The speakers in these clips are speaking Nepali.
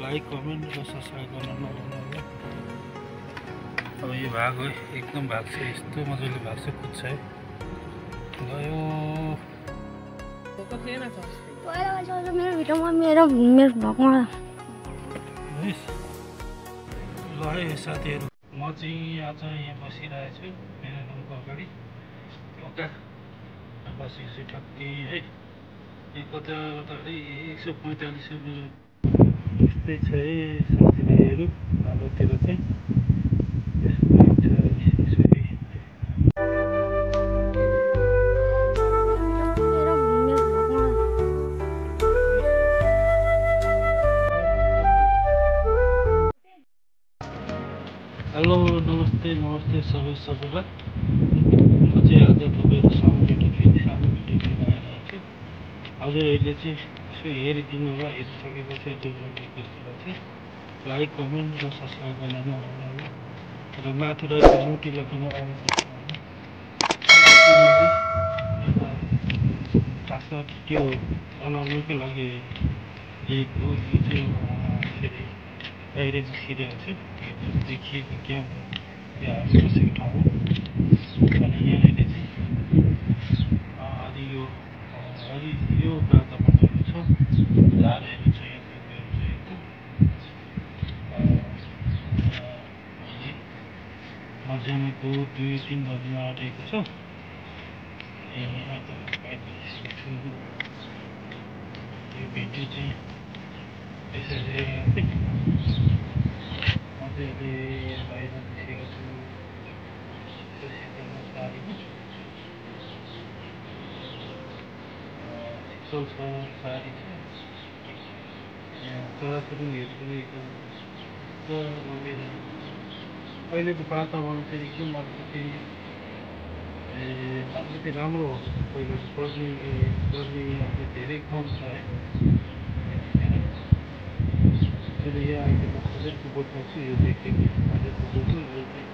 लाइक कमेन्ट र सब्सक्राइब गर्न नभुल्नु। अब यो भाग हो एकदम भाग छ, यस्तो मजाले भाग छ, कुद्छ है। गयो मेरो भिडियोमा मेरो भ्लगमा ल है साथीहरू, म चाहिँ आज यहाँ बसिरहेको छु मेरो रुमको अगाडि ढोका बसेको छु ठक्कै है। यो कता कताकै 145 मेरो यस्तै छ है साथीभाइहरू। हाम्रोतिर चाहिँ हेलो नमस्ते सबैलाई। म चाहिँ आज तपाईँहरू सामु फेरि सानो भिडियो लिएर आइरहेको छु। हजुर अहिले चाहिँ यसो हेरिदिनु भयो, हेरिसकेपछि त्यसबाट चाहिँ लाइक कमेन्ट र सब्सक्राइब गर्न नभुल्नु। र माथि रहेको नोटिफिकेसन खासमा त्यो बनाउनुकै लागि लिएको। यो चाहिँ फेरि बाहिर निस्किरहेको छु, देखिएको क्या यो हामी बसेको ठाउँ। अनि यहाँनिर चाहिँ अलि यो बाटो बनाएको छ, झारहरू छ, मजाको 2-3 बजीमा आँटेको छ। यो भिडियो चाहिँ यसरी मजाले बाहिर निस्केको छु। शीतल छ, पारी छ, यहाँ चराचुरुङ्गीहरू पनि एकदम रमाइलो। अहिलेको वातावरण चाहिँ एकदम अलिकति राम्रो हो। पहिला गर्मी अहिले धेरै कम छ है। अहिले यहाँ अहिले म खजरको बोटमा छु, यो देखेको खजरको बोट हो। यो चाहिँ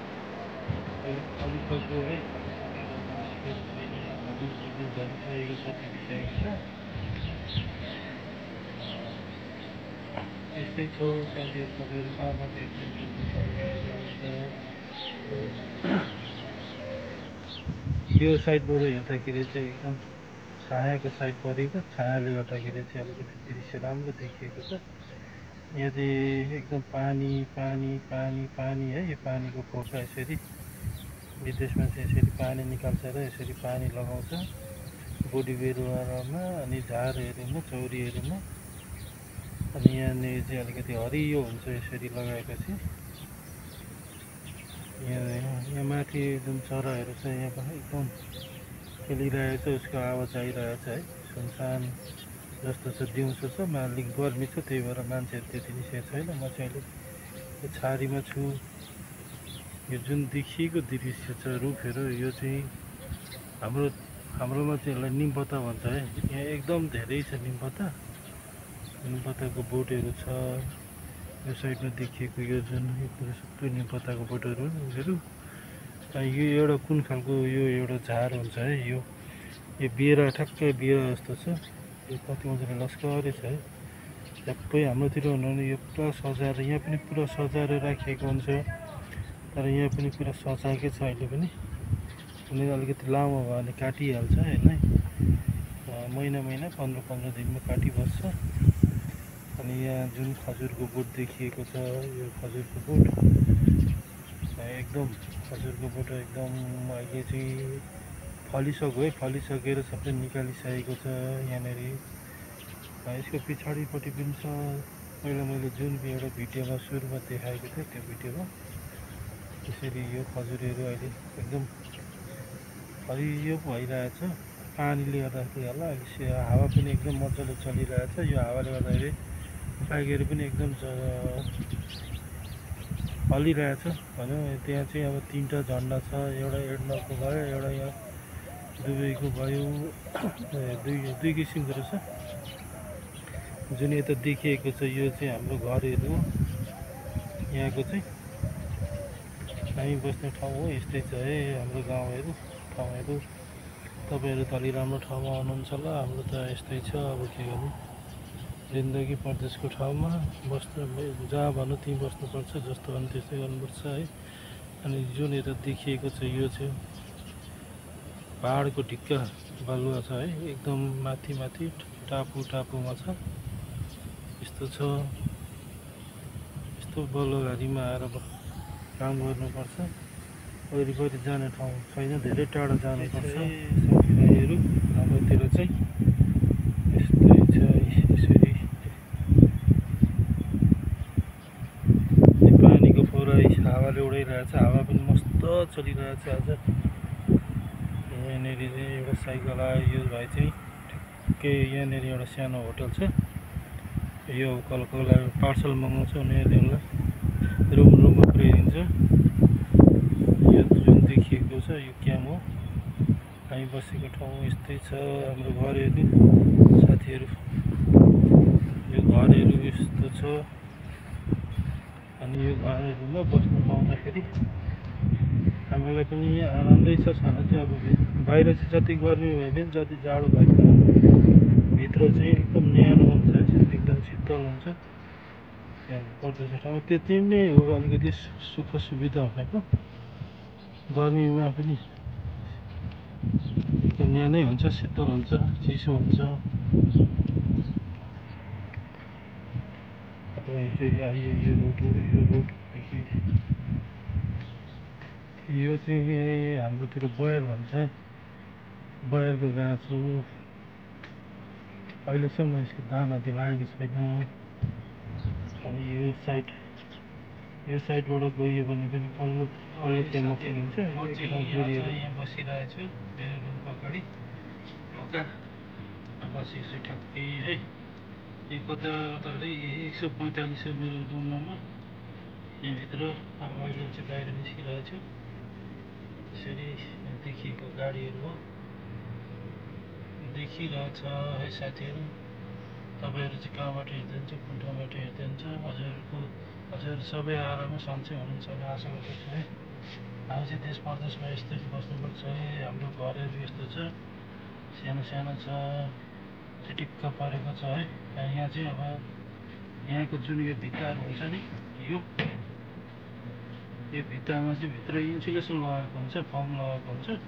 अलिक खालको है, झरिसकेको छ, टिपिसकेको छ। यस्तै छ साथीहरू, तपाईँहरू कहाँबाट यो साइडबाट हेर्दाखेरि चाहिँ एकदम छायाको साइड परेको, छायाले गर्दाखेरि चाहिँ अलिकति दृश्य राम्रो देखिएको छ। यहाँ चाहिँ एकदम पानी पानी पानी पानी है। यो पानीको फोका यसरी विदेशमा चाहिँ यसरी पानी निकाल्छ र यसरी पानी लगाउँछ बोडी बिरुवामा अनि झारहरूमा, चौरीहरूमा। अनि यहाँनिर चाहिँ अलिकति हरियो हुन्छ यसरी लगाएपछि। यहाँ माथि जुन चराहरू छ यहाँ पनि एकदम खेलिरहेको छ, उसको आवाज आइरहेछ है। सुनसान जस्तो छ, दिउँसो छ, अलिक गर्मी छ, त्यही भएर मान्छेहरू त्यति निस्केको छैन। म चाहिँ अहिले यो छारीमा छु। यो जुन देखिएको दृश्य छ रुखहरू, यो चाहिँ हाम्रोमा चाहिँ यसलाई निमपत्ता भन्छ है। यहाँ एकदम धेरै छ निमपत्ताको बोटहरू छ। यो साइडमा देखिएको यो जुन यो कुरो सबै निमपत्ताको बोटहरू यो एउटा कुन खालको यो एउटा झार हुन्छ है। यो बिरा, ठ्याक्कै बिरा जस्तो छ। यो कति मजाले लस्करै छ है। सबै हाम्रोतिर हुनु यो पुरा सजाएर, यहाँ पनि पुरा सजाएर राखिएको हुन्छ। तर यहाँ पनि पुरा सजाएकै छ अहिले पनि। अनि अलिकति लामो भयो भने काटिहाल्छ यसलाई, महिना 15 दिनमा काटिबस्छ। अनि यहाँ जुन खजुरको बोट देखिएको छ, यो खजुरको बोट एकदम खजुरको बोट एकदम अहिले चाहिँ फलिसक्यो है। फलिसकेर सबै निकालिसकेको छ यहाँनिर। यसको पछाडिपट्टि पनि छ, पहिला मैले जुन एउटा भिडियोमा सुरुमा देखाएको थिएँ त्यो भिडियोमा। त्यसरी यो खजुरहरू अहिले एकदम हरियो भइरहेछ पानीले गर्दाखेरि होला। हावा पनि एकदम मजाले चलिरहेछ। यो हावाले गर्दाखेरि बाघहरू पनि एकदम हलिरहेछ भनौँ। त्यहाँ चाहिँ अब 3टा झन्डा छ, एउटा एडनको भयो, एउटा यहाँ दुबईको भयो। दुई किसिमको रहेछ। जुन यता देखिएको छ यो चाहिँ हाम्रो घरहरू, यहाँको चाहिँ हामी बस्ने ठाउँ हो। यस्तै छ है हाम्रो गाउँहरू ठाउँहरू। तपाईँहरू त अलि राम्रो ठाउँमा आउनुहुन्छ होला, हाम्रो त यस्तै छ। अब के गर्नु, जिन्दगी परदेशको ठाउँमा बस्नु जहाँ भन्नु त्यहीँ बस्नुपर्छ जस्तो भन्नु त्यस्तै गर्नुपर्छ है। अनि जुन यता देखिएको छ यो चाहिँ पहाडको ढिक्का बालुवा छ है, एकदम माथि माथि टापुमा छ। यस्तो छ, यस्तो बलुवाघारीमा आएर काम गर्नुपर्छ। वरिपरि जाने ठाउँ छैन, धेरै टाढा जानुपर्छ। साथीभाइहरू हाम्रोतिर चाहिँ यस्तै छ। यसरी पानीको फोहरा हावाले उडाइरहेछ, हावा पनि मस्त चलिरहेछ आज। यहाँनिर चाहिँ एउटा साइकल आयो, यो भाइ चाहिँ ठिक्कै यहाँनिर एउटा सानो होटल छ, यो कसलाई पार्सल मगाउँछ उनीहरूले रुममा पुर्याइदिन्छ। यो जुन देखिएको छ यो क्याम्प हो, हामी बसेको ठाउँ यस्तै छ। हाम्रो घरहरू साथीहरू, यो घरहरू यस्तो छ। अनि यो घरहरूमा बस्नु पाउँदाखेरि हामीलाई पनि आनन्दै छ। छन चाहिँ अब बाहिर चाहिँ जति गर्मी भए पनि जति जाडो भए पनि भित्र चाहिँ एकदम न्यानो हुन्छ, एकदम शीतल हुन्छ। यहाँ परदेश ठाउँमा त्यति नै हो, अलिकति सुख सुविधा भनेको गर्मीमा पनि एकदम न्यानै हुन्छ, शीतल हुन्छ, चिसो हुन्छ। यो चाहिँ हाम्रोतिर बयर भन्छ, बयरको गाछ हो। अहिलेसम्म यसको दाना दिएको छैन। अनि यो साइडबाट गयो भने पनि पल्लो टेम्पो पुगिन्छ। यहाँ बसिरहेको छु मेरो रुमको अगाडि बसेको छु ठ्याक्कै है। यो कता 145 हो मेरो रुम नम्बर। यहाँभित्र अब अहिले चाहिँ बाहिर निस्किरहेको छु। यसरी देखिएको गाडीहरू हो, देखिरहेछ है साथीहरू। तपाईँहरू चाहिँ कहाँबाट हेर्नुहुन्छ, कुन ठाउँबाट हेर्नुहुन्छ? हजुर सबै आरामै सन्चै हुनुहुन्छ होला आशा गर्दछु है। हामी चाहिँ देश परदेशमा यस्तै बस्नुपर्छ है। हाम्रो घरहरू यस्तो छ, सानो सानो छ, चिटिक्क परेको छ है। यहाँ चाहिँ अब यहाँको जुन यो भित्ताहरू हुन्छ नि, यो भित्तामा चाहिँ भित्र इन्सुलेसन लगाएको हुन्छ, फर्म लगाएको हुन्छ।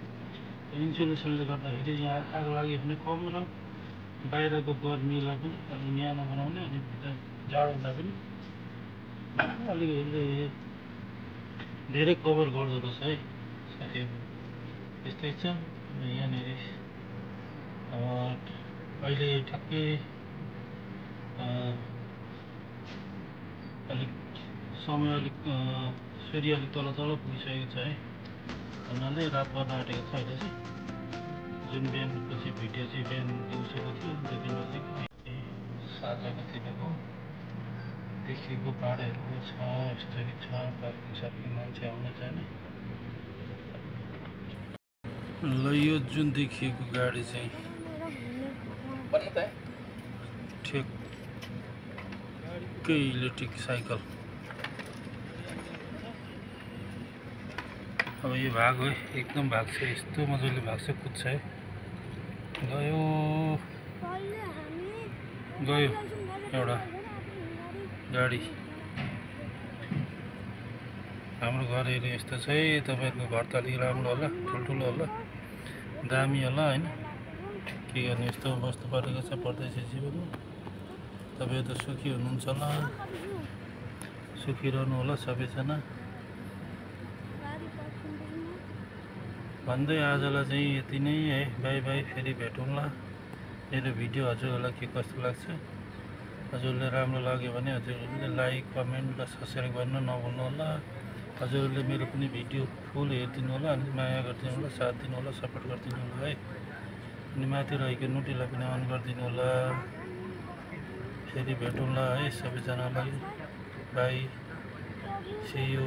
इन्सुलेसनले गर्दाखेरि यहाँ आगो लाग्यो भने कम र बाहिरको गर्मीलाई पनि अलि न्यानो बनाउने, अनि भित्र जाडो हुँदा पनि अलिकति धेरै कभर गर्दो रहेछ है साथीहरू। यस्तै छ यहाँनिर। अहिले ठ्याक्कै अलिक समय सूर्य अलिक तल पुगिसकेको छ है। हुनाले रात पर्न आँटेको छ अहिले चाहिँ। जुन बिहानको चाहिँ भिडियो चाहिँ बिहान दिउँसोको थियो, त्यति बजी 7 बजीतिरको देखिएको पाहाडहरू छ। यस्तरी छ, पार्किङ मान्छे आउन जाने। ल यो जुन देखिएको गाडी चाहिँ ठ्याक्कै इलेक्ट्रिक साइकल। अब यो भाग हो, एकदम भाग्छ, यस्तो मजाले भाग्छ, कुद्छ है। गयो एउटा गाडी। हाम्रो घरहरू यस्तो छ है। तपाईँहरूको घर त अलिक राम्रो होला, ठुल्ठुलो होला, दामी होला होइन। के गर्ने, यस्तो बस्नु परेको छ परदेशी जीवनमा। तपाईँहरू त सुखी हुनुहुन्छ होला, सुखी रहनु होला सबैजना भन्दै आजलाई चाहिँ यति नै है। बाई बाई, फेरि भेटौँला। मेरो भिडियो हजुरहरूलाई के कस्तो लाग्छ, हजुरलाई राम्रो लाग्यो भने हजुरहरूले लाइक, कमेन्ट र सब्सक्राइब गर्न नभुल्नु होला। हजुरहरूले मेरो पनि भिडियो फुल हेरिदिनु होला, अनि माया गरिदिनु होला, साथ दिनु होला, सपोर्ट गरिदिनु होला है। अनि माथि रहेको नोटिफिकेसन पनि अन गरिदिनु होला। फेरि भेटौँला है सबैजनालाई। Bye, see you.